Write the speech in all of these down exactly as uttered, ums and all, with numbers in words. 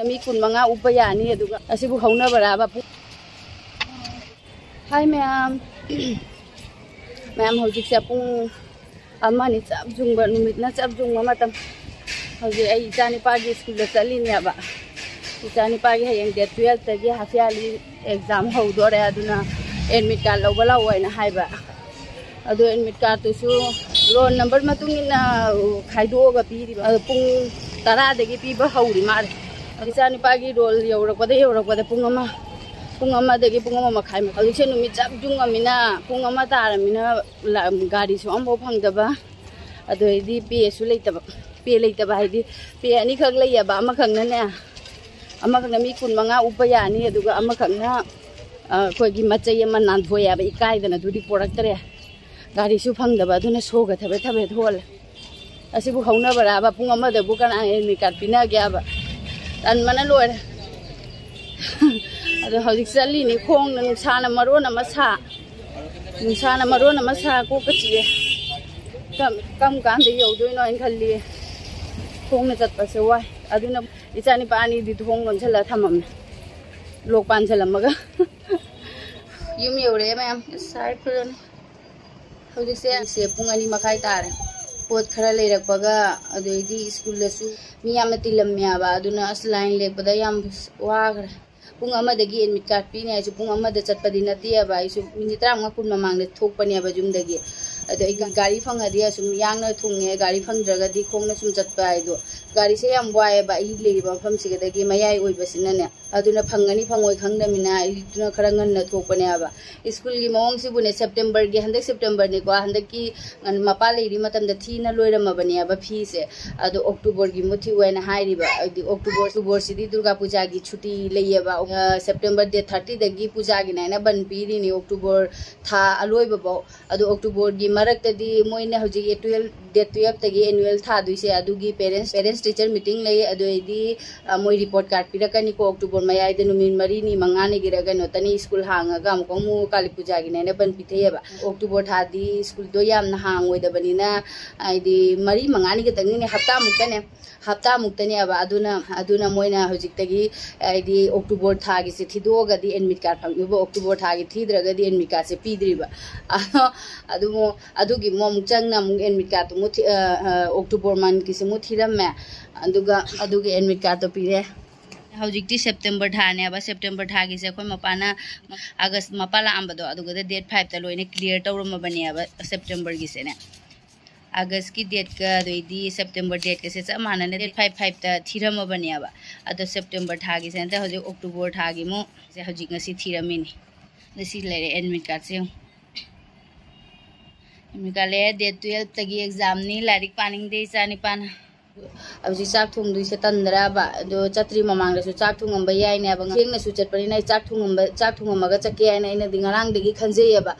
ꯃꯤ ꯀꯨꯟ ꯃꯉꯥ ꯎꯞꯄ ꯌꯥꯅꯤ꯫ ꯑꯗꯨꯒ ꯑꯁꯤꯕꯨ ꯍꯧꯅꯕ꯭ꯔꯥꯕ? ꯄꯨꯡ ꯍꯥꯏ ꯃꯌꯥꯝ꯫ ꯃꯌꯥꯝ, ꯍꯧꯖꯤꯛꯁꯦ ꯄꯨꯡ ꯑꯃꯅꯤ ꯆꯞ ꯌꯨꯡꯕ, ꯅꯨꯃꯤꯠꯅ ꯆꯞ ꯌꯨꯡꯕ ꯃꯇꯝ꯫ ꯍꯧꯖꯤꯛ ꯑꯩ ꯏꯆꯥꯅꯤꯄꯥꯒꯤ ꯁ꯭ꯀꯨꯜꯗ ꯆꯠꯂꯤꯅꯦꯕ꯫ ꯏꯆꯥꯅꯤꯄꯥꯒꯤ ꯍꯌꯦꯡ ꯗꯦꯠ ꯇꯨꯌꯦꯜꯞꯇꯒꯤ ꯍꯥꯐ ꯌꯥꯔꯂꯤ ꯑꯦꯛꯖꯥꯝ ꯍꯧꯗꯣꯔꯦ꯫ ꯑꯗꯨꯅ ꯑꯦꯗꯃꯤꯠ ꯀꯥꯔꯗ ꯂꯧꯕ ꯂꯥꯛꯑꯣ ꯍꯥꯏꯅ ꯍꯥꯏꯕ꯫ ꯑꯗꯣ ꯑꯦꯗꯃꯤꯠ ꯀꯥꯔꯗꯇꯨꯁꯨ ꯔꯣꯜ ꯅꯝꯕꯔ ꯃꯇꯨꯡ ꯏꯟꯅ ꯈꯥꯏꯗꯣꯛꯑꯒ ꯄꯤꯔꯤꯕ꯫ ꯑꯗꯣ ꯄꯨꯡ ꯇꯔꯥꯗꯒꯤ ꯄꯤꯕ ꯍꯧꯔꯤ ꯃꯥꯜꯂꯦ꯫ ꯑꯗꯣ ꯏꯆꯥꯅꯤꯄꯥꯒꯤ ꯔꯣꯜ ꯌꯧꯔꯛꯄꯗ, ꯌꯧꯔꯛꯄꯗ ꯄꯨꯡ ꯑꯃ, ꯄꯨꯡ ꯑꯃꯗꯒꯤ ꯄꯨꯡ ꯑꯃ ꯃꯈꯥꯏ꯫ ꯍꯧꯖꯤꯛꯁꯦ ꯅꯨꯃꯤꯠ ꯆꯞ ꯌꯨꯡꯉꯃꯤꯅ, ꯄꯨꯡ ꯑꯃ ꯇꯥꯔꯃꯤꯅ ꯂꯥ-, ꯒꯥꯔꯤꯁꯨ ꯑꯃꯐꯥꯎ ꯐꯪꯗꯕ꯫ ꯑꯗꯨꯗꯩꯗꯤ ꯄꯦꯁꯨ ꯂꯩꯇꯕ꯫ ꯄꯦ ꯂꯩꯇꯕ ꯍꯥꯏꯗꯤ ꯄꯦ ꯑꯅꯤꯈꯛ ꯂꯩꯌꯦꯕ꯫ ꯑꯃꯈꯛꯅꯅꯦ, ꯑꯃꯈꯛꯅ ꯃꯤ ꯀꯨꯟ ꯃꯉꯥ ꯎꯞꯄ ꯌꯥꯅꯤ, ꯑꯗꯨꯒ ꯑꯃꯈꯛꯅ, ꯑ, ꯑꯩꯈꯣꯏꯒꯤ ꯃꯆꯩ ꯑꯃ ꯅꯥꯟꯊꯣꯛꯑꯦꯕ, ꯏꯀꯥꯏꯗꯅ ꯑꯗꯨꯗꯤ ꯄꯣꯔꯛꯇ꯭ꯔꯦ꯫ ꯒꯥꯔꯤꯁꯨ ꯐꯪꯗꯕ, ꯑꯗꯨꯅ ꯁꯣꯒ ꯊꯕꯦꯠ ꯊꯕꯦꯠ ꯍꯣꯜꯂꯦ꯫ ꯑꯁꯤꯕꯨ ꯍꯧꯅꯕ꯭ꯔꯥꯕ? ꯄꯨꯡ ꯑꯃꯗꯕꯨ ꯀꯅꯥ ꯑꯦꯗꯃꯤꯠ ꯀꯥꯔꯗ ꯄꯤꯅꯒꯦꯕ? ꯇꯟꯕꯅ ꯂꯣꯏꯔꯦ꯫ ꯑꯗꯣ ꯍꯧꯖꯤꯛ ꯆꯠꯂꯤꯅꯤ ꯈꯣꯡꯅ, ꯅꯨꯡꯁꯥꯅ ꯃꯔꯣꯟ ꯑꯃ ꯁꯥ, ꯅꯨꯡꯁꯥꯅ ꯃꯔꯣꯟ ꯑꯃ ꯁꯥ, ꯀꯣꯛꯀ ꯆꯤꯛꯑꯦ꯫ ꯀꯝ-, ꯀꯝ ꯀꯥꯟꯗ ꯌꯧꯗꯣꯏꯅꯣ ꯍꯥꯏꯅ ꯈꯜꯂꯤ꯫ ꯈꯣꯡꯅ ꯆꯠꯄꯁꯦ ꯋꯥꯏ꯫ ꯑꯗꯨꯅ ꯏꯆꯥꯅꯤꯄꯥ ꯑꯅꯤꯗꯤ ꯊꯣꯡ ꯂꯣꯟꯁꯤꯜꯂ ꯊꯝꯃꯝꯃꯦ, ꯂꯣꯛ ꯄꯥꯟꯁꯤꯜꯂꯝꯃꯒ꯫ ꯌꯨꯝ ꯌꯧꯔꯛꯑꯦ ꯃꯌꯥꯝ꯫ ꯑꯁ, ꯁꯥꯏ ꯐꯖꯅ꯫ ꯍꯧꯖꯤꯛꯁꯦ, ꯁꯦ ꯄꯨꯡ ꯑꯅꯤ ꯃꯈꯥꯏ ꯇꯥꯔꯦ꯫ ꯄꯣꯠ ꯈꯔ ꯂꯩꯔꯛꯄꯒ, ꯑꯗꯩꯗꯤ ꯁ꯭ꯀꯨꯜꯗꯁꯨ ꯃꯤ ꯌꯥꯝꯅ ꯇꯤꯜꯂꯝꯃꯦ ꯍꯥꯏꯕ꯫ ꯑꯗꯨꯅ ꯑꯁ, ꯂꯥꯏꯟ ꯂꯦꯞꯄꯗ ꯌꯥꯝ ꯋꯥꯈ꯭ꯔꯦ꯫ ꯄꯨꯡ ꯑꯃꯗꯒꯤ ꯑꯦꯗꯃꯤꯠ ꯀꯥꯔꯗ ꯄꯤꯅꯤ ꯍꯥꯏꯁꯨ, ꯄꯨꯡ ꯑꯃꯗ ꯆꯠꯄꯗꯤ ꯅꯠꯇꯦꯕ꯫ ꯑꯩꯁꯨ ꯃꯤꯅꯤꯠ ꯇꯔꯥꯃꯉꯥ ꯀꯨꯟ ꯃꯃꯥꯡꯗ ꯊꯣꯛꯄꯅꯦꯕ ꯌꯨꯝꯗꯒꯤ꯫ ꯑꯗꯣ ꯑꯩꯒꯤ ꯒꯥꯔꯤ ꯐꯪꯉꯗꯤ ꯑꯁꯨꯝ ꯌꯥꯡꯅ ꯊꯨꯡꯉꯦ, ꯒꯥꯔꯤ ꯐꯪꯗ꯭ꯔꯒꯗꯤ ꯈꯣꯡꯅ ꯁꯨꯝ ꯆꯠꯄ ꯍꯥꯏꯗꯣ꯫ ꯒꯥꯔꯤꯁꯦ ꯌꯥꯝ ꯋꯥꯏꯑꯦꯕ, ꯑꯩ ꯂꯩꯔꯤꯕ ꯃꯐꯝꯁꯤꯗꯒꯤ ꯃꯌꯥꯏ ꯑꯣꯏꯕꯁꯤꯅꯅꯦ꯫ ꯑꯗꯨꯅ ꯐꯪꯒꯅꯤ ꯐꯪꯉꯣꯏ ꯈꯪꯗꯃꯤꯅ ꯑꯩꯗꯨꯅ ꯈꯔ ꯉꯟꯅ ꯊꯣꯛꯄꯅꯦꯕ꯫ ꯁ꯭ꯀꯨꯜꯒꯤ ꯃꯑꯣꯡꯁꯤꯕꯨꯅꯦ, ꯁꯦꯞꯇꯦꯝꯕꯔꯒꯤ, ꯍꯟꯗꯛ ꯁꯦꯞꯇꯦꯝꯕꯔꯅꯤꯀꯣ, ꯍꯟꯗꯛꯀꯤ ꯃꯄꯥ ꯂꯩꯔꯤ ꯃꯇꯝꯗ ꯊꯤꯅ ꯂꯣꯏꯔꯝꯃꯕꯅꯦꯕ ꯐꯤꯁꯦ꯫ ꯑꯗꯣ ꯑꯣꯛꯇꯣꯕꯔꯒꯤ ꯃꯨꯠꯊꯤꯑꯣ ꯍꯥꯏꯅ ꯍꯥꯏꯔꯤꯕ꯫ ꯍꯥꯏꯗꯤ ꯑꯣꯛꯇꯣꯕꯔ, ꯑꯣꯛꯇꯣꯕꯔꯁꯤꯗꯤ ꯗꯨꯔꯒꯥ ꯄꯨꯖꯥꯒꯤ ꯁꯨꯇꯤ ꯂꯩꯌꯦꯕ꯫ ꯑ, ꯁꯦꯞꯇꯦꯝꯕꯔ ꯗꯦꯠ ꯊꯥꯔꯇꯤꯗꯒꯤ ꯄꯨꯖꯥꯒꯤꯅꯦ ꯍꯥꯏꯅ ꯕꯟ ꯄꯤꯔꯤꯅꯤ ꯑꯣꯛꯇꯣꯕꯔ ꯊꯥ ꯑꯂꯣꯏꯕꯐꯥꯎ꯫ ꯑꯗꯣ ꯑꯣꯛꯇꯣꯕꯔꯒꯤ ꯃꯔꯛꯇꯗꯤ ꯃꯣꯏꯅ ꯍꯧꯖꯤꯛ ꯇꯨꯌꯦꯜꯞ ꯗꯦꯠ ꯇꯨꯌꯦꯜꯞꯇꯒꯤ ꯑꯦꯅꯨꯋꯦꯜ ꯊꯥꯗꯣꯏꯁꯦ, ꯑꯗꯨꯒꯤ ꯄꯦꯔꯦꯟꯁ ꯄꯦꯔꯦꯟꯁ ꯇꯤꯆꯔ ꯃꯤꯇꯤꯡ ꯂꯩ꯫ ꯑꯗꯨ ꯑꯩꯗꯤ ꯑ, ꯃꯣꯏ ꯔꯤꯄꯣꯔꯠ ꯀꯥꯔꯗ ꯄꯤꯔꯛꯀꯅꯤꯀꯣ꯫ ꯑꯣꯛꯇꯣꯕꯔ ꯃꯌꯥꯏꯗ ꯅꯨꯃꯤꯠ ꯃꯔꯤꯅꯤ ꯃꯉꯥꯅꯤꯒꯤꯔ ꯀꯩꯅꯣ ꯇꯅꯤ ꯁ꯭ꯀꯨꯜ ꯍꯥꯡꯉꯒ ꯑꯃꯨꯛꯀ ꯑꯃꯨꯛ ꯀꯥꯂꯤ ꯄꯨꯖꯥꯒꯤꯅꯦꯅ ꯕꯟ ꯄꯤꯊꯩꯑꯕ꯫ ꯑꯣꯛꯇꯣꯕꯔ ꯊꯥꯗꯤ ꯁ꯭ꯀꯨꯜꯗꯣ ꯌꯥꯝꯅ ꯍꯥꯡꯉꯣꯏꯗꯕꯅꯤꯅ, ꯍꯥꯏꯗꯤ ꯃꯔꯤ ꯃꯉꯥꯅꯤ ꯈꯛꯇꯪꯅꯤꯅꯦ, ꯍꯞꯇꯥꯃꯨꯛꯇꯅꯦ, ꯍꯞꯇꯥꯃꯨꯛꯇꯅꯦꯕ꯫ ꯑꯗꯨꯅ ꯑꯗꯨꯅ ꯃꯣꯏꯅ ꯍꯧꯖꯤꯛꯇꯒꯤ, ꯍꯥꯏꯗꯤ ꯑꯣꯛꯇꯣꯕꯔ ꯊꯥꯒꯤꯁꯦ ꯊꯤꯗꯣꯛꯑꯒꯗꯤ ꯑꯦꯗꯃꯤꯠ ꯀꯥꯔꯗ ꯐꯪꯗꯣꯏꯕ, ꯑꯣꯛꯇꯣꯕꯔ ꯊꯥꯒꯤ ꯊꯤꯗ꯭ꯔꯒꯗꯤ ꯑꯦꯗꯃꯤꯠ ꯀꯥꯔꯗꯁꯦ ꯄꯤꯗ꯭ꯔꯤꯕ꯫ ꯑꯗꯣ ꯑꯗꯨ ꯑꯃꯨꯛ ꯑꯗꯨꯒꯤ ꯑꯃꯨꯛ ꯑꯃꯨꯛ ꯆꯪꯅ ꯑꯃꯨꯛ ꯑꯦꯗꯃꯤꯠ ꯀꯥꯔꯗꯇꯨ ꯑꯃꯨꯛ ꯊꯤ-, ꯑ, ꯑ, ꯑꯣꯛꯇꯣꯕꯔ ꯃꯟꯀꯤꯁꯦ ꯑꯃꯨꯛ ꯊꯤꯔꯝꯃꯦ꯫ ꯑꯗꯨꯒ ꯑꯗꯨꯒꯤ ꯑꯦꯗꯃꯤꯠ ꯀꯥꯔꯗꯇꯣ ꯄꯤꯔꯦ꯫ ꯍꯧꯖꯤꯛꯇꯤ ꯁꯦꯞꯇꯦꯝꯕꯔ ꯊꯥꯅꯦꯕ꯫ ꯁꯦꯞꯇꯦꯝꯕꯔ ꯊꯥꯒꯤꯁꯦ ꯑꯩꯈꯣꯏ ꯃꯄꯥꯅ ꯑꯥꯒꯁ ꯃꯄꯥ ꯂꯥꯛꯑꯝꯕꯗꯣ, ꯑꯗꯨꯒꯗ ꯗꯦꯠ ꯐꯥꯏꯚꯇ ꯂꯣꯏꯅ ꯀ꯭ꯂꯤꯌꯥꯔ ꯇꯧꯔꯝꯃꯕꯅꯦꯕ ꯁꯦꯞꯇꯦꯝꯕꯔꯒꯤꯁꯦꯅꯦ꯫ ꯑꯥꯒꯁꯀꯤ ꯗꯦꯠꯀ ꯑꯗꯩꯗꯤ ꯁꯦꯞꯇꯦꯝꯕꯔ ꯗꯦꯠꯀꯁꯦ ꯆꯞ ꯃꯥꯟꯅꯅ ꯗꯦꯠ ꯐꯥꯏꯚ, ꯐꯥꯏꯚꯇ ꯊꯤꯔꯝꯃꯕꯅꯦꯕ꯫ ꯑꯗꯣ ꯁꯦꯞꯇꯦꯝꯕꯔ ꯊꯥꯒꯤꯁꯦ ꯅꯠꯇ꯭ꯔ ꯍꯧꯖꯤꯛ ꯑꯣꯛꯇꯣꯕꯔ ꯊꯥꯒꯤ ꯑꯃꯨꯛ ꯁꯦ ꯍꯧꯖꯤꯛ ꯉꯁꯤ ꯊꯤꯔꯝꯃꯤꯅꯤ꯫ ꯑꯗ ꯁꯤ ꯂꯩꯔꯦ ꯑꯦꯗꯃꯤꯠ ꯀꯥꯔꯗꯁꯦ ꯌꯦꯡꯉꯨ꯫ ꯑꯦꯗꯃꯤꯠ ꯀꯥꯔꯗ ꯂꯩꯔꯦ꯫ ꯗꯦꯠ ꯇꯨꯌꯦꯜꯞꯇꯒꯤ ꯑꯦꯛꯖꯥꯝꯅꯤ꯫ ꯂꯥꯏꯔꯤꯛ ꯄꯥꯅꯤꯡꯗꯦ ꯏꯆꯥ ꯅꯤꯄꯥꯅ꯫ ꯍꯧꯖꯤꯛ ꯆꯥꯛ ꯊꯣꯡꯗꯣꯏꯁꯦ ꯇꯟꯗ꯭ꯔꯕ? ꯑꯗꯣ ꯆꯠꯇ꯭ꯔꯤ ꯃꯃꯥꯡꯗꯁꯨ ꯆꯥꯛ ꯊꯣꯡꯉꯝꯕ ꯌꯥꯏꯅꯦꯕ꯫ ꯊꯦꯡꯅꯁꯨ ꯆꯠꯄꯅꯤꯅ ꯑꯩ ꯆꯥꯛ ꯊꯣꯡꯉꯝꯕ, ꯆꯥꯛ ꯊꯣꯡꯉꯝꯃꯒ ꯆꯠꯀꯦ ꯍꯥꯏꯅ ꯑꯩꯅꯗꯤ ꯉꯔꯥꯡꯗꯒꯤ ꯈꯟꯖꯩꯌꯕ꯫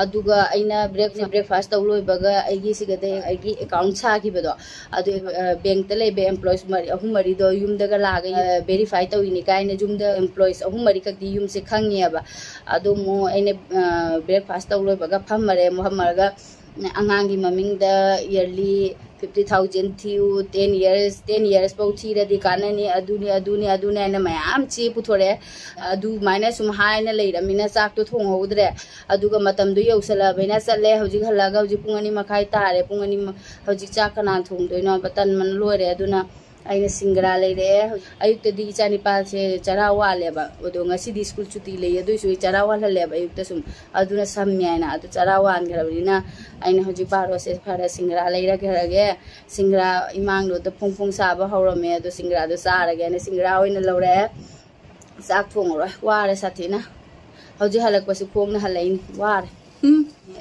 ꯑꯗꯨꯒ ꯑꯩꯅ ꯕ꯭ꯔꯦꯛ-, ꯕ꯭ꯔꯦꯛꯐꯥꯁ ꯇꯧ ꯂꯣꯏꯕꯒ ꯑꯩꯒꯤ ꯁꯤꯒꯗ ꯑꯩꯒꯤ ꯑꯦꯀꯥꯎꯟ ꯁꯥꯈꯤꯕꯗꯣ, ꯑꯗꯨ, ꯑ, ꯕꯦꯡꯛꯇ ꯂꯩꯕ ꯑꯦꯝꯄ꯭ꯂꯣꯌꯤꯁ ꯃꯔꯤ, ꯑꯍꯨꯝ ꯃꯔꯤꯗꯣ ꯌꯨꯝꯗꯒ ꯂꯥꯛꯑꯒ, ꯑ, ꯚꯦꯔꯤꯐꯥꯏ ꯇꯧꯔꯤꯅꯤ ꯀꯥꯏꯅ ꯌꯨꯝꯗ ꯑꯦꯝꯄ꯭ꯂꯣꯌꯤꯁ ꯑꯍꯨꯝ ꯃꯔꯤꯈꯛꯇꯤ ꯌꯨꯝꯁꯦ ꯈꯪꯉꯦꯕ꯫ ꯑꯗꯨ ꯑꯃꯨꯛ ꯑꯩꯅ, ꯑ, ꯕ꯭ꯔꯦꯛꯐꯥꯁ ꯇꯧ ꯂꯣꯏꯕꯒ ꯐꯝꯃꯔꯦ꯫ ꯑꯃꯨꯛ ꯐꯝꯃꯔꯒ ꯑꯉꯥꯡꯒꯤ ꯃꯃꯤꯡꯗ yearly fifty thousand ꯊꯤꯌꯨ, ten years, ten years ꯐꯥꯎ ꯊꯤꯔꯗꯤ ꯀꯥꯟꯅꯅꯤ, ꯑꯗꯨꯅꯤ, ꯑꯗꯨꯅꯤ, ꯑꯗꯨꯅꯤ ꯍꯥꯏꯅ ꯃꯌꯥꯝ ꯆꯦ ꯄꯨꯊꯣꯔꯛꯑꯦ꯫ ꯑꯗꯨꯃꯥꯏꯅ ꯁꯨꯝ ꯍꯥꯏꯅ ꯂꯩꯔꯃꯤꯅ ꯆꯥꯛꯇꯣ ꯊꯣꯡꯍꯧꯗ꯭ꯔꯦ꯫ ꯑꯗꯨꯒ ꯃꯇꯝꯗꯣ ꯌꯧꯁꯜꯂꯛꯑꯕꯅꯤꯅ ꯆꯠꯂꯦ꯫ ꯍꯧꯖꯤꯛ ꯍꯜꯂꯛꯑꯒ ꯍꯧꯖꯤꯛ ꯄꯨꯡ ꯑꯅꯤ ꯃꯈꯥꯏ ꯇꯥꯔꯦ꯫ ꯄꯨꯡ ꯑꯅꯤ ꯃ-, ꯍꯧꯖꯤꯛ ꯆꯥꯛ ꯀꯅꯥꯅ ꯊꯣꯡꯗꯣꯏꯅꯣ? ꯇꯟꯕꯅ ꯂꯣꯏꯔꯦ꯫ ꯑꯗꯨꯅ ꯑꯩꯅ ꯁꯤꯡꯒꯔꯥ ꯂꯩꯔꯛꯑꯦ꯫ ꯑꯌꯨꯛꯇꯗꯤ ꯏꯆꯥ ꯅꯤꯄꯥꯁꯦ ꯆꯔꯥ ꯋꯥꯜꯂꯦꯕ꯫ ꯑꯗꯣ ꯉꯁꯤꯗꯤ ꯁ꯭ꯀꯨꯜ ꯁꯨꯇꯤ ꯂꯩ, ꯑꯗꯨꯏꯁꯨ ꯑꯩ ꯆꯔꯥ ꯋꯥꯜꯍꯜꯂꯦꯕ ꯑꯌꯨꯛꯇ ꯁꯨꯝ꯫ ꯑꯗꯨꯅ ꯁꯝꯃꯦ ꯍꯥꯏꯅ꯫ ꯑꯗꯨ ꯆꯔꯥ ꯋꯥꯟꯈ꯭ꯔꯕꯅꯤꯅ ꯑꯩꯅ ꯍꯧꯖꯤꯛ ꯕꯥꯔꯣꯁꯦ ꯐꯔ ꯁꯤꯡꯒꯔꯥ ꯂꯩꯔꯛꯈ꯭ꯔꯒꯦ꯫ ꯁꯤꯡꯒꯔꯥ ꯏꯃꯥꯡꯗꯣ ꯐꯣꯡ ꯐꯣꯡ ꯁꯥꯕ ꯍꯧꯔꯝꯃꯦ꯫ ꯑꯗꯣ ꯁꯤꯡꯒꯔꯥꯗꯣ ꯆꯥꯔꯒꯦꯅ ꯁꯤꯡꯒꯔꯥ ꯑꯣꯏꯅ ꯂꯧꯔꯛꯑꯦ꯫ ꯆꯥꯛ ꯊꯣꯡꯉꯔꯣꯏ, ꯋꯥꯔꯦ ꯁꯥꯊꯤꯅ꯫ ꯍꯧꯖꯤꯛ ꯍꯜꯂꯛꯄꯁꯤ ꯈꯣꯡꯅ ꯍꯜꯂꯛꯏꯅꯤ, ꯋꯥꯔꯦ꯫ ꯎꯝ,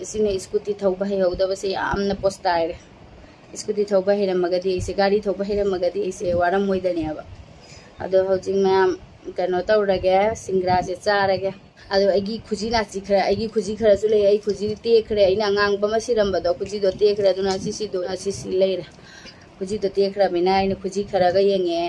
ꯁꯤꯅ ꯁ꯭ꯀꯨꯇꯤ ꯊꯧꯕ ꯍꯩꯍꯧꯗꯕꯁꯦ ꯌꯥꯝꯅ ꯄꯣꯁꯇꯥꯏꯔꯦ꯫ ꯁ꯭ꯀꯨꯇꯤ ꯊꯧꯕ ꯍꯩꯔꯝꯃꯒꯗꯤ ꯑꯩꯁꯦ, ꯒꯥꯔꯤ ꯊꯧꯕ ꯍꯩꯔꯝꯃꯒꯗꯤ ꯑꯩꯁꯦ ꯋꯥꯔꯝꯃꯣꯏꯗꯅꯦꯕ꯫ ꯑꯗꯣ ꯍꯧꯖꯤꯛ ꯃꯌꯥꯝ ꯀꯩꯅꯣ ꯇꯧꯔꯒꯦ, ꯁꯤꯡꯒ꯭ꯔꯥꯁꯦ ꯆꯥꯔꯒꯦ꯫ ꯑꯗꯣ ꯑꯩꯒꯤ ꯈꯨꯖꯤ ꯅꯥꯆꯤ ꯈꯔ, ꯑꯩꯒꯤ ꯈꯨꯖꯤ ꯈꯔꯁꯨ ꯂꯩ, ꯑꯩ ꯈꯨꯖꯤ ꯇꯦꯛꯈ꯭ꯔꯦ, ꯑꯩꯅ ꯑꯉꯥꯡꯕ ꯑꯃ ꯁꯤꯔꯝꯕꯗꯣ, ꯈꯨꯖꯤꯗꯣ ꯇꯦꯛꯈ꯭ꯔꯦ, ꯑꯗꯨꯅ ꯁꯤꯁꯤꯗꯣ, ꯁꯤꯁꯤ ꯂꯩꯔꯦ꯫ ꯈꯨꯖꯤꯗꯣ ꯇꯦꯛꯈ꯭ꯔꯕꯅꯤꯅ ꯑꯩꯅ ꯈꯨꯖꯤ ꯈꯔꯒ ꯌꯦꯡꯉꯦ꯫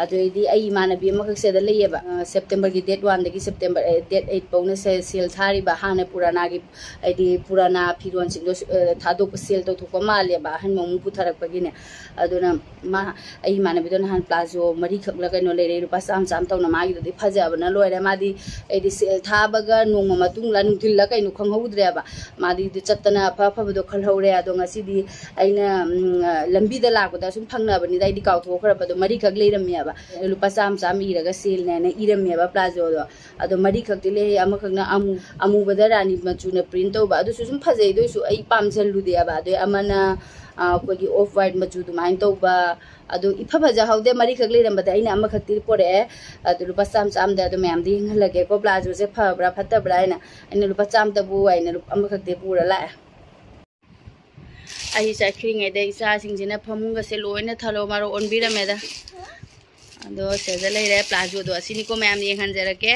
ꯑꯗꯨꯗꯩꯗꯤ ꯑꯩ ꯏꯃꯥꯟꯅꯕꯤ ꯑꯃꯈꯛ ꯁꯤꯗ ꯂꯩꯌꯦꯕ, ꯑ, ꯁꯦꯞꯇꯦꯝꯕꯔꯒꯤ ꯗꯦꯠ ꯋꯥꯟꯗꯒꯤ ꯁꯦꯞꯇꯦꯝꯕꯔ, ꯑꯦ, ꯗꯦꯠ ꯑꯩꯠ ꯐꯥꯎꯅ ꯁꯦ-, ꯁꯦꯜ ꯊꯥꯔꯤꯕ, ꯍꯥꯟꯅ ꯄꯨꯔꯥꯅꯥꯒꯤ, ꯍꯥꯏꯗꯤ ꯄꯨꯔꯥꯅꯥ ꯐꯤꯔꯣꯟꯁꯤꯡꯗꯣ ꯁꯨ-, ꯑ, ꯊꯥꯗꯣꯛꯄ, ꯁꯦꯜ ꯇꯧꯊꯣꯛꯄ ꯃꯥꯜꯂꯦꯕ, ꯑꯍꯟꯕ ꯑꯃꯨꯛ ꯄꯨꯊꯔꯛꯄꯒꯤꯅꯦ꯫ ꯑꯗꯨꯅ ꯃꯥ, ꯑꯩ ꯏꯃꯥꯟꯅꯕꯤꯗꯣ ꯅꯍꯥꯟ ꯄ꯭ꯂꯥꯖꯣ ꯃꯔꯤꯈꯛꯂ ꯀꯩꯅꯣ ꯂꯩꯔꯛꯑꯦ, ꯂꯨꯄꯥ ꯆꯥꯝꯃ ꯆꯥꯝꯃ ꯇꯧꯅ, ꯃꯥꯒꯤꯗꯨꯗꯤ ꯐꯖꯕꯅ ꯂꯣꯏꯔꯦ꯫ ꯃꯥꯗꯤ ꯑꯩꯗꯤ ꯁꯦꯜ ꯊꯥꯕꯒ ꯅꯣꯡꯃ ꯃꯇꯨꯡꯂ ꯅꯨꯡꯊꯤꯜꯂ ꯀꯩꯅꯣ ꯈꯪꯍꯧꯗ꯭ꯔꯦꯕ꯫ ꯃꯥꯗꯤ ꯑꯗꯨ ꯆꯠꯇꯅ ꯑꯐ ꯑꯐꯕꯗꯣ ꯈꯜꯍꯧꯔꯦ꯫ ꯑꯗꯣ ꯉꯁꯤꯗꯤ ꯑꯩꯅ, ꯎꯝ, ꯂꯝꯕꯤꯗ ꯂꯥꯛꯄꯗ ꯁꯨꯝ ꯐꯪꯅꯕꯅꯤꯗ, ꯑꯩꯗꯤ ꯀꯥꯎꯊꯣꯛꯈ꯭ꯔꯕ꯫ ꯑꯗꯣ ꯃꯔꯤꯈꯛ ꯂꯩꯔꯝꯃꯦꯕ, ꯂꯨꯄꯥ ꯆꯥꯝꯃ ꯆꯥꯝꯃ ꯏꯔꯒ ꯁꯦꯜꯅꯦꯅ ꯏꯔꯝꯃꯦꯕ ꯄ꯭ꯂꯥꯖꯣꯗꯣ꯫ ꯑꯗꯣ ꯃꯔꯤꯈꯛꯇꯤ ꯂꯩ, ꯑꯃꯈꯛꯅ ꯑꯃꯨ-, ꯑꯃꯨꯕꯗ ꯔꯥꯅꯤ ꯃꯆꯨꯅ ꯄ꯭ꯔꯤꯟ ꯇꯧꯕ, ꯑꯗꯨꯁꯨ ꯁꯨꯝ ꯐꯖꯩ, ꯑꯗꯨ ꯑꯣꯏꯁꯨ ꯑꯩ ꯄꯥꯝꯁꯜꯂꯨꯗꯦꯕ꯫ ꯑꯗꯩ ꯑꯃꯅ, ꯑ, ꯑꯩꯈꯣꯏꯒꯤ ꯑꯣꯐ ꯋꯥꯏꯠ ꯃꯆꯨ ꯑꯗꯨꯃꯥꯏꯅ ꯇꯧꯕ, ꯑꯗꯨ ꯏꯐ ꯐꯖꯍꯧꯗꯦ꯫ ꯃꯔꯤꯈꯛ ꯂꯩꯔꯝꯕꯗ ꯑꯩꯅ ꯑꯃꯈꯛꯇꯤ ꯄꯣꯔꯛꯑꯦ꯫ ꯑꯗꯨ ꯂꯨꯄꯥ ꯆꯥꯝꯃ ꯆꯥꯝꯃꯗ ꯑꯗꯨ ꯃꯌꯥꯝꯗ ꯌꯦꯡꯍꯜꯂꯒꯦꯀꯣ, ꯄ꯭ꯂꯥꯖꯣꯁꯦ ꯐꯕ꯭ꯔꯥ ꯐꯠꯇꯕ꯭ꯔꯥ ꯍꯥꯏꯅ꯫ ꯑꯩꯅ ꯂꯨꯄꯥ ꯆꯥꯝꯃꯇꯕꯨ ꯍꯥꯏꯅ ꯂꯨꯞ-, ꯑꯃꯈꯛꯇꯤ ꯄꯨꯔ ꯂꯥꯛꯑꯦ꯫ ꯑꯩ ꯆꯠꯈ꯭ꯔꯤꯉꯩꯗ ꯏꯆꯥꯁꯤꯡꯁꯤꯅ ꯐꯃꯨꯡꯒꯁꯦ ꯂꯣꯏꯅ ꯊꯔꯣ ꯃꯔꯣ ꯑꯣꯟꯕꯤꯔꯝꯃꯦꯗ꯫ ꯑꯗꯣ ꯁꯤꯗ ꯂꯩꯔꯦ ꯄ꯭ꯂꯥꯖꯣꯗꯣ, ꯑꯁꯤꯅꯤꯀꯣ ꯃꯌꯥꯝ ꯌꯦꯡꯍꯟꯖꯔꯛꯀꯦ꯫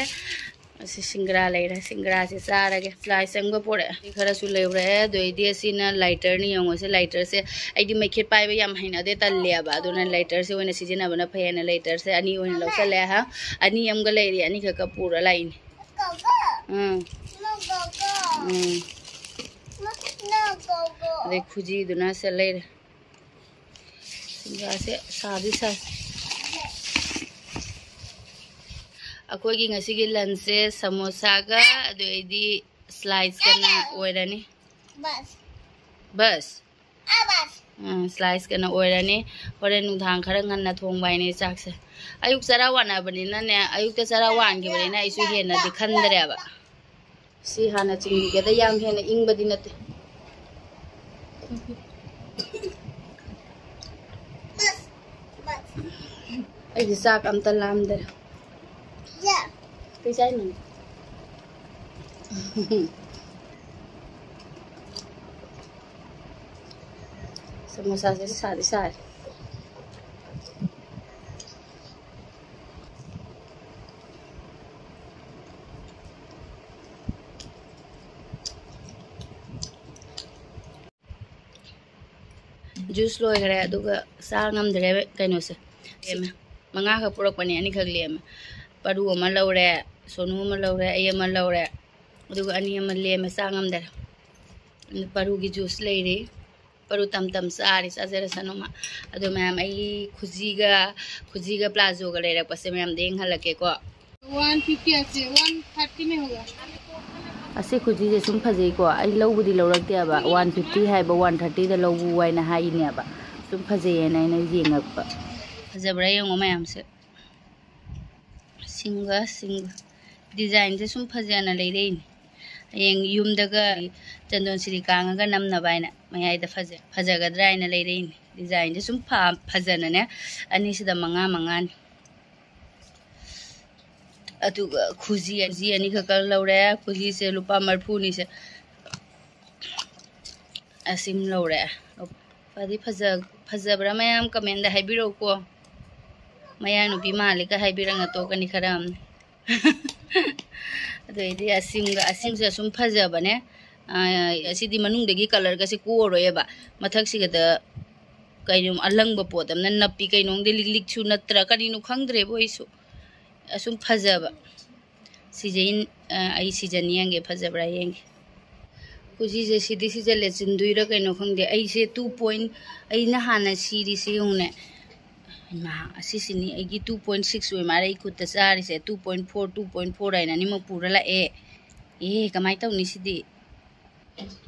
ꯑꯁꯤ ꯁꯤꯡꯒ꯭ꯔꯥ ꯂꯩꯔꯦ, ꯁꯤꯡꯒ꯭ꯔꯥꯁꯦ ꯆꯥꯔꯒꯦ꯫ ꯄ꯭ꯂꯥꯏ ꯆꯪꯕ ꯄꯣꯔꯛꯑꯦ꯫ ꯁꯤ ꯈꯔꯁꯨ ꯂꯩꯔꯦ꯫ ꯑꯗꯨ ꯑꯩꯗꯤ ꯑꯁꯤꯅ ꯂꯥꯏꯇꯔꯅꯤ꯫ ꯌꯦꯡꯉꯣꯁꯦ, ꯂꯥꯏꯇꯔꯁꯦ ꯑꯩꯗꯤ ꯃꯩꯈꯦꯠ ꯄꯥꯏꯕ ꯌꯥꯝ ꯍꯩꯅꯗꯦ, ꯇꯜꯂꯦꯕ꯫ ꯑꯗꯨꯅ ꯂꯥꯏꯇꯔꯁꯦ ꯑꯣꯏꯅ ꯁꯤꯖꯤꯟꯅꯕꯅ ꯐꯩꯌꯦꯅ ꯂꯥꯏꯇꯔꯁꯦ ꯑꯅꯤ ꯑꯣꯏꯅ ꯂꯧꯁꯜꯂꯦ꯫ ꯍꯥ? ꯑꯅꯤ ꯑꯃꯒ ꯂꯩꯔꯤ, ꯑꯅꯤꯈꯛꯀ ꯄꯨꯔ ꯂꯥꯛꯏꯅꯦ꯫ ꯎꯝ꯫ ꯎꯝ꯫ ꯑꯗꯩ ꯈꯨꯖꯤꯗꯨꯅ ꯁꯦ ꯂꯩꯔꯦ꯫ ꯁꯤꯡꯒ꯭ꯔꯥꯁꯦ ꯁꯥꯗꯤ ꯁꯥꯏ꯫ ꯑꯩꯈꯣꯏꯒꯤ ꯉꯁꯤꯒꯤ ꯂꯟꯁꯁꯦ ꯁꯃꯣꯁꯥꯒ ꯑꯗꯨꯗꯩꯗꯤ ꯁ꯭ꯂꯥꯏꯁꯀꯅ ꯑꯣꯏꯔꯅꯤ꯫ ꯕꯁ꯫ ꯕꯁ? ꯑꯥ, ꯕꯁ꯫ ꯎꯝ, ꯁ꯭ꯂꯥꯏꯁꯀꯅ ꯑꯣꯏꯔꯅꯤ꯫ ꯍꯣꯔꯦꯟ ꯅꯨꯡꯗꯥꯡ ꯈꯔ ꯉꯟꯅ ꯊꯣꯡꯕ ꯍꯥꯏꯅꯦ ꯆꯥꯛꯁꯦ꯫ ꯑꯌꯨꯛ ꯆꯔꯥ ꯋꯥꯅꯕꯅꯤꯅꯅꯦ, ꯑꯌꯨꯛꯇ ꯆꯔꯥ ꯋꯥꯟꯈꯤꯕꯅꯤꯅ ꯑꯩꯁꯨ ꯍꯦꯟꯅꯗꯤ ꯈꯟꯗ꯭ꯔꯦꯕ꯫ ꯁꯤ ꯍꯥꯟꯅ ꯆꯤꯡꯕꯤꯒꯦꯗ, ꯌꯥꯝ ꯍꯦꯟꯅ ꯏꯪꯕꯗꯤ ꯅꯠꯇꯦ꯫ ꯑꯩꯗꯤ ꯆꯥꯛ ꯑꯝꯇ ꯂꯥꯝꯗ꯭ꯔꯦ꯫ ꯀꯩ ꯆꯥꯏꯅꯣ? ꯁꯃꯣꯁꯥꯁꯦ ꯁꯥꯗꯤ ꯁꯥꯔꯦ꯫ ꯖꯨꯁ ꯂꯣꯏꯈ꯭ꯔꯦ, ꯑꯗꯨꯒ ꯆꯥ ꯉꯝꯗ꯭ꯔꯦ ꯀꯩꯅꯣꯁꯦ꯫ ꯂꯦꯝꯃꯦ꯫ ꯃꯉꯥꯈꯛ ꯄꯨꯔꯛꯄꯅꯦ, ꯑꯅꯤꯈꯛ ꯂꯦꯝꯃꯦ꯫ ꯄꯔꯨ ꯑꯃ ꯂꯧꯔꯦ, ꯁꯣꯅꯨ ꯑꯃ ꯂꯧꯔꯦ, ꯑꯩ ꯑꯃ ꯂꯧꯔꯦ, ꯑꯗꯨꯒ ꯑꯅꯤ ꯑꯃ ꯂꯦꯝꯃꯦ, ꯆꯥ ꯉꯝꯗꯔꯦ꯫ ꯑꯗꯨ ꯄꯔꯨꯒꯤ ꯖꯨꯁ ꯂꯩꯔꯤ, ꯄꯔꯨ ꯇꯝ ꯇꯝ ꯆꯥꯔꯤ, ꯆꯥꯖꯔꯁꯅꯨ ꯃꯥ꯫ ꯑꯗꯣ ꯃꯌꯥꯝ, ꯑꯩ ꯈꯨꯖꯤꯒ, ꯈꯨꯖꯤꯒ ꯄ꯭ꯂꯥꯖꯣꯒ ꯂꯩꯔꯛꯄꯁꯦ ꯃꯌꯥꯝꯗ ꯌꯦꯡꯍꯜꯂꯛꯀꯦꯀꯣ꯫ वन फिफ्टी है, वन थर्टी में होगा। ꯑꯁꯤ ꯈꯨꯖꯤꯁꯦ ꯁꯨꯝ ꯐꯖꯩꯀꯣ, ꯑꯩ ꯂꯧꯕꯨꯗꯤ ꯂꯧꯔꯛꯇꯦꯕ, ꯋꯥꯟ ꯐꯤꯐꯇꯤ ꯍꯥꯏꯕ, ꯋꯥꯟ ꯊꯥꯔꯇꯤꯗ ꯂꯧꯕ ꯍꯥꯏꯅ ꯍꯥꯏꯅꯦꯕ꯫ ꯁꯨꯝ ꯐꯖꯩꯌꯦꯅ ꯑꯩꯅ ꯌꯦꯡꯉꯛꯄ꯫ ꯐꯖꯕ꯭ꯔꯥ ꯌꯦꯡꯉꯣ ꯃꯌꯥꯝꯁꯦ꯫ ꯁꯤꯡꯒ ꯁꯤꯡꯒ ꯗꯤꯖꯥꯏꯟꯁꯦ ꯁꯨꯝ ꯐꯖꯅ ꯂꯩꯔꯛꯏꯅꯦ꯫ ꯍꯌꯦꯡ ꯌꯨꯝꯗꯒ ꯆꯟꯗꯣꯟ ꯁꯤꯔꯤ ꯀꯥꯡꯉꯒ ꯅꯝꯅꯕ ꯍꯥꯏꯅ ꯃꯌꯥꯏꯗ ꯐꯖ-, ꯐꯖꯒꯗ꯭ꯔꯥ ꯍꯥꯏꯅ ꯂꯩꯔꯛꯏꯅꯦ꯫ ꯗꯤꯖꯥꯏꯟꯁꯦ ꯁꯨꯝ ꯐ-, ꯐꯖꯅꯅꯦ, ꯑꯅꯤꯁꯤꯗ ꯃꯉꯥ ꯃꯉꯥꯅꯤ꯫ ꯑꯗꯨꯒ ꯈꯨꯖꯤ, ꯈꯨꯖꯤ ꯑꯅꯤꯈꯛ ꯂꯧꯔꯦ꯫ ꯈꯨꯖꯤꯁꯦ ꯂꯨꯄꯥ ꯃꯔꯤꯐꯨꯅꯤꯁꯦ꯫ ꯑꯁꯤꯝ ꯂꯧꯔꯦ꯫ ꯐꯗꯤ ꯐꯖ-, ꯐꯖꯕ꯭ꯔꯥ ꯃꯌꯥꯝ ꯀꯃꯦꯟꯗ ꯍꯥꯏꯕꯤꯔꯛꯎꯀꯣ꯫ ꯃꯌꯥ ꯅꯨꯄꯤ ꯃꯥꯜꯂꯤꯒ ꯍꯥꯏꯕꯤꯔꯛꯅ ꯇꯣꯛꯀꯅꯤ ꯈꯔ ꯑꯃꯅ꯫ ꯑꯗꯩꯗꯤ ꯑꯁꯤꯝꯒ, ꯑꯁꯤꯝꯁꯦ ꯑꯁꯨꯝ ꯐꯖꯕꯅꯦ꯫ ꯑꯥ, ꯑꯁꯤꯗꯤ ꯃꯅꯨꯡꯗꯒꯤ ꯀꯂꯔꯒꯁꯦ ꯀꯣꯛꯑꯔꯣꯏꯑꯕ꯫ ꯃꯊꯛꯁꯤꯒꯗ ꯀꯩꯅꯣ ꯑꯂꯪꯕ ꯄꯣꯠ ꯑꯃꯅ ꯅꯞꯄꯤ, ꯀꯩꯅꯣꯝꯗꯤ ꯂꯤꯛ ꯂꯤꯛꯁꯨ ꯅꯠꯇ꯭ꯔꯥ ꯀꯔꯤꯅꯣ ꯈꯪꯗ꯭ꯔꯦꯕ ꯑꯩꯁꯨ꯫ ꯑꯁꯨꯝ ꯐꯖꯕ꯫ ꯁꯤꯖꯩ-, ꯑ, ꯑꯩ ꯁꯤꯖꯟ ꯌꯦꯡꯒꯦ, ꯐꯖꯕ꯭ꯔꯥ ꯌꯦꯡꯒꯦ꯫ ꯈꯨꯖꯤꯁꯦ ꯁꯤꯗꯤ ꯁꯤꯖꯜꯂꯦ, ꯆꯤꯟꯗꯣꯏꯔꯥ ꯀꯩꯅꯣ ꯈꯪꯗꯦ꯫ ꯑꯩꯁꯦ ꯇꯨ ꯄꯣꯏꯟ, ꯑꯩꯅ ꯍꯥꯟꯅ ꯁꯤꯔꯤꯁꯦ ꯌꯦꯡꯉꯨꯅꯦ꯫ ꯍꯩꯃꯥ, ꯑꯁꯤꯁꯤꯅꯤ ꯑꯩꯒꯤ ꯇꯨ ꯄꯣꯏꯟ ꯁꯤꯛꯁ ꯑꯣꯏ ꯃꯥꯜꯂꯦ ꯑꯩ ꯈꯨꯠꯇ ꯆꯥꯔꯤꯁꯦ꯫ Two point four, two point four ꯍꯥꯏꯅ ꯑꯅꯤꯃꯛ ꯄꯨꯔ ꯂꯥꯛꯑꯦ꯫ ꯑꯦ, ꯀꯃꯥꯏꯅ ꯇꯧꯅꯤ ꯁꯤꯗꯤ?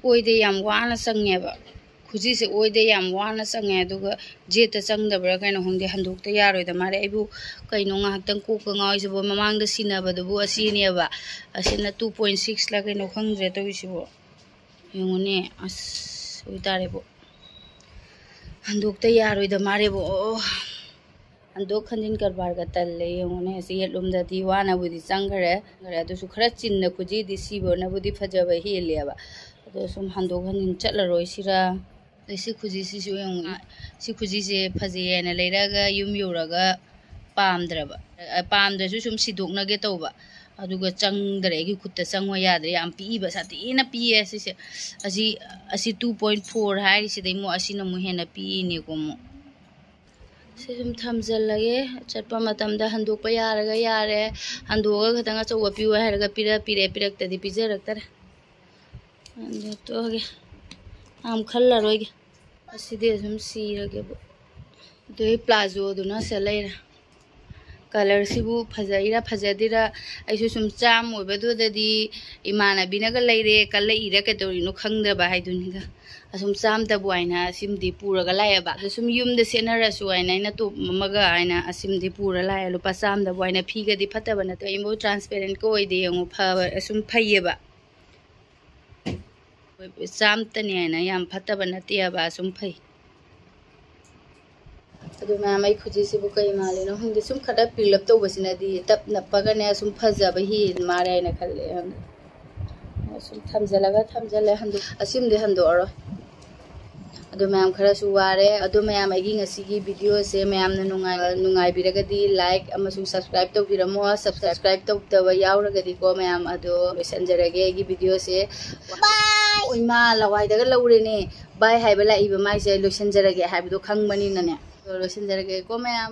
ꯑꯣꯏꯗꯦ, ꯌꯥꯝ ꯋꯥꯅ ꯆꯪꯉꯦꯕ꯫ ꯈꯨꯖꯤꯁꯦ ꯑꯣꯏꯗꯦ, ꯌꯥꯝ ꯋꯥꯅ ꯆꯪꯉꯦ꯫ ꯑꯗꯨꯒ ꯖꯦꯠꯇ ꯆꯪꯗꯕ꯭ꯔꯥ ꯀꯩꯅꯣ ꯈꯪꯗꯦ, ꯍꯟꯗꯣꯛꯇ ꯌꯥꯔꯣꯏꯗ ꯃꯥꯜꯂꯦ꯫ ꯑꯩꯕꯨ ꯀꯩꯅꯣ ꯉꯥꯏꯍꯥꯛꯇꯪ ꯀꯣꯛꯀ ꯉꯥꯎꯔꯤꯁꯤꯕꯣ꯫ ꯃꯃꯥꯡꯗ ꯁꯤꯟꯅꯕꯗꯨꯕꯨ ꯑꯁꯤꯅꯦꯕ, ꯑꯁꯤꯅ ꯇꯨ ꯄꯣꯏꯟ ꯁꯤꯛꯁꯂ ꯀꯩꯅꯣ ꯈꯪꯗ꯭ꯔꯦ ꯇꯧꯔꯤꯁꯤꯕꯣ꯫ ꯌꯦꯡꯉꯨꯅꯦ, ꯑꯁ, ꯑꯣꯏꯇꯥꯔꯦꯕꯣ꯫ ꯍꯟꯗꯣꯛꯇ ꯌꯥꯔꯣꯏꯗ ꯃꯥꯜꯂꯦꯕꯣ꯫ ꯑꯣ, ꯍꯟꯗꯣꯛ ꯍꯟꯖꯤꯟ ꯀꯔꯕꯥꯔꯒ ꯇꯜꯂꯦ ꯌꯦꯡꯉꯨꯅꯦ꯫ ꯁꯤ ꯌꯦꯠꯂꯣꯝꯗꯗꯤ ꯋꯥꯅꯕꯨꯗꯤ ꯆꯪꯈ꯭ꯔꯦ, ꯑꯗꯨꯁꯨ ꯈꯔ ꯆꯤꯟꯅ ꯈꯨꯖꯤꯗꯤ ꯁꯤꯕꯅꯕꯨꯗꯤ ꯐꯖꯕ ꯍꯦꯜꯂꯦꯕ꯫ ꯑꯗꯣ ꯁꯨꯝ ꯍꯟꯗꯣꯛ ꯍꯟꯖꯤꯟ ꯆꯠꯂꯔꯣꯏꯁꯤꯔꯥ? ꯑꯗꯩ ꯁꯤ ꯈꯨꯖꯤꯁꯤꯁꯨ ꯌꯦꯡꯉꯨ, ꯁꯤ ꯈꯨꯖꯤꯁꯦ ꯐꯖꯩ ꯍꯥꯏꯅ ꯂꯩꯔꯛꯑꯒ ꯌꯨꯝ ꯌꯧꯔꯒ ꯄꯥꯝꯗ꯭ꯔꯕ꯫ ꯑ, ꯄꯥꯝꯗ꯭ꯔꯁꯨ ꯁꯨꯝ ꯁꯤꯗꯣꯛꯅꯒꯦ ꯇꯧꯕ꯫ ꯑꯗꯨꯒ ꯆꯪꯗ꯭ꯔꯦ, ꯑꯩꯒꯤ ꯈꯨꯠꯇ ꯆꯪꯉꯣ ꯌꯥꯗ꯭ꯔꯦ꯫ ꯌꯥꯝ ꯄꯤꯛꯏꯕ, ꯁꯥꯊꯤꯅ ꯄꯤꯛꯑꯦ ꯁꯤꯁꯦ꯫ ꯑꯁꯤ, ꯑꯁꯤ two point four ꯍꯥꯏꯔꯤꯁꯤꯗꯩ ꯑꯃꯨꯛ ꯑꯁꯤꯅ ꯑꯃꯨꯛ ꯍꯦꯟꯅ ꯄꯤꯛꯏꯅꯦꯀꯣ ꯑꯃꯨꯛ꯫ ꯁꯤ ꯁꯨꯝ ꯊꯝꯖꯤꯜꯂꯒꯦ꯫ ꯆꯠꯄ ꯃꯇꯝꯗ ꯍꯟꯗꯣꯛꯄ ꯌꯥꯔꯒ ꯌꯥꯔꯦ, ꯍꯟꯗꯣꯛꯑꯒ ꯈꯤꯇꯪ ꯑꯆꯧꯕ ꯄꯤꯌꯨ ꯍꯥꯏꯔꯒ ꯄꯤꯔꯛ ꯄꯤꯔꯛꯑꯦ, ꯄꯤꯔꯛꯇꯗꯤ ꯄꯤꯖꯔꯛꯇꯔꯦ꯫ ꯑꯗꯨ ꯇꯣꯛꯑꯒꯦ, ꯌꯥꯝ ꯈꯜꯂꯔꯣꯏꯒꯦ꯫ ꯑꯁꯤꯗꯤ ꯑꯗꯨꯝ ꯁꯤꯔꯒꯦꯕ꯫ ꯑꯗꯨꯒꯤ ꯄ꯭ꯂꯥꯖꯣꯗꯨꯅ ꯁꯤꯗ ꯂꯩꯔꯦ꯫ ꯀꯂꯔꯁꯤꯕꯨ ꯐꯖꯩꯔꯥ ꯐꯖꯗꯦꯔꯥ ꯑꯩꯁꯨ ꯁꯨꯝ ꯆꯥꯝ ꯑꯣꯏꯕꯗꯨꯗꯗꯤ ꯏꯃꯥꯟꯅꯕꯤꯅꯒ ꯂꯩꯔꯦ, ꯀꯜꯂꯛꯏꯔꯥ ꯀꯩꯗꯧꯔꯤꯅꯣ ꯈꯪꯗꯕ ꯍꯥꯏꯗꯨꯅꯤꯗ꯫ ꯑꯁꯨꯝ ꯆꯥꯝꯗꯕꯨ ꯍꯥꯏꯅ ꯁꯤꯃꯗꯤ ꯄꯨꯔꯒ ꯂꯥꯛꯑꯦꯕ꯫ ꯑꯗꯣ ꯁꯨꯝ ꯌꯨꯝꯗ ꯁꯦꯠꯅꯔꯁꯨ ꯍꯥꯏꯅ ꯑꯩꯅ ꯇꯣꯞ ꯑꯃꯒ ꯍꯥꯏꯅ ꯑꯁꯤꯃꯗꯤ ꯄꯨꯔ ꯂꯥꯛꯑꯦ꯫ ꯂꯨꯄꯥ ꯆꯥꯝꯗꯕꯨ ꯍꯥꯏꯅ ꯐꯤꯒꯗꯤ ꯐꯠꯇꯕ ꯅꯠꯇꯦ, ꯑꯩꯕꯨ transparentꯀ ꯑꯣꯏꯗꯦ ꯌꯦꯡꯉꯨ, ꯐꯕ, ꯑꯁꯨꯝ ꯐꯩꯌꯦꯕ꯫ ꯆꯥꯝꯇꯅꯤ ꯍꯥꯏꯅ ꯌꯥꯝ ꯐꯠꯇꯕ ꯅꯠꯇꯦꯕ, ꯑꯁꯨꯝ ꯐꯩ꯫ ꯑꯗꯨ ꯃꯌꯥꯝ, ꯑꯩ ꯈꯨꯖꯤꯁꯤꯕꯨ ꯀꯩ ꯃꯥꯜꯂꯤꯅꯣ ꯈꯪꯗꯦ, ꯁꯨꯝ ꯈꯔ ꯄꯤꯛꯂꯞ ꯇꯧꯕꯁꯤꯅꯗꯤ ꯇꯞ ꯅꯞꯄꯒꯅꯦ ꯁꯨꯝ ꯐꯖꯕ ꯍꯦꯟ ꯃꯥꯜꯂꯦ ꯍꯥꯏꯅ ꯈꯜꯂꯦ ꯑꯩꯉꯣꯟꯗ꯫ ꯁꯨꯝ ꯊꯝꯖꯤꯜꯂꯒ ꯊꯝꯖꯤꯜꯂꯦ, ꯍꯟꯗꯣꯛ-, ꯑꯁꯤꯃꯗꯤ ꯍꯟꯗꯣꯛꯑꯔꯣꯏ꯫ ꯑꯗꯨ ꯃꯌꯥꯝ, ꯈꯔꯁꯨ ꯋꯥꯔꯦ꯫ ꯑꯗꯨ ꯃꯌꯥꯝ, ꯑꯩꯒꯤ ꯉꯁꯤꯒꯤ videoꯁꯦ ꯃꯌꯥꯝꯅ ꯅꯨꯡꯉꯥꯏ-, ꯅꯨꯡꯉꯥꯏꯕꯤꯔꯒꯗꯤ like ꯑꯃꯁꯨꯡ subscribe ꯇꯧꯕꯤꯔꯝꯃꯣ꯫ Subscribe ꯇꯧꯗꯕ ꯌꯥꯎꯔꯒꯗꯤꯀꯣ ꯃꯌꯥꯝ, ꯑꯗꯣ ꯂꯣꯏꯁꯤꯟꯖꯔꯒꯦ ꯑꯩꯒꯤ videoꯁꯦ꯫ ꯕꯥꯏ! ꯏꯃꯥ, ꯂꯋꯥꯏꯗꯒ ꯂꯧꯔꯦꯅꯦ꯫ ꯕꯥꯏ ꯍꯥꯏꯕ ꯂꯥꯛꯏꯕ ꯃꯥꯏꯁꯦ, ꯂꯣꯏꯁꯤꯟꯖꯔꯒꯦ ꯍꯥꯏꯕꯗꯣ ꯈꯪꯕꯅꯤꯅꯅꯦ꯫ ꯑꯗꯣ ꯂꯣꯏꯁꯤꯟꯖꯔꯒꯦꯀꯣ ꯃꯌꯥꯝ꯫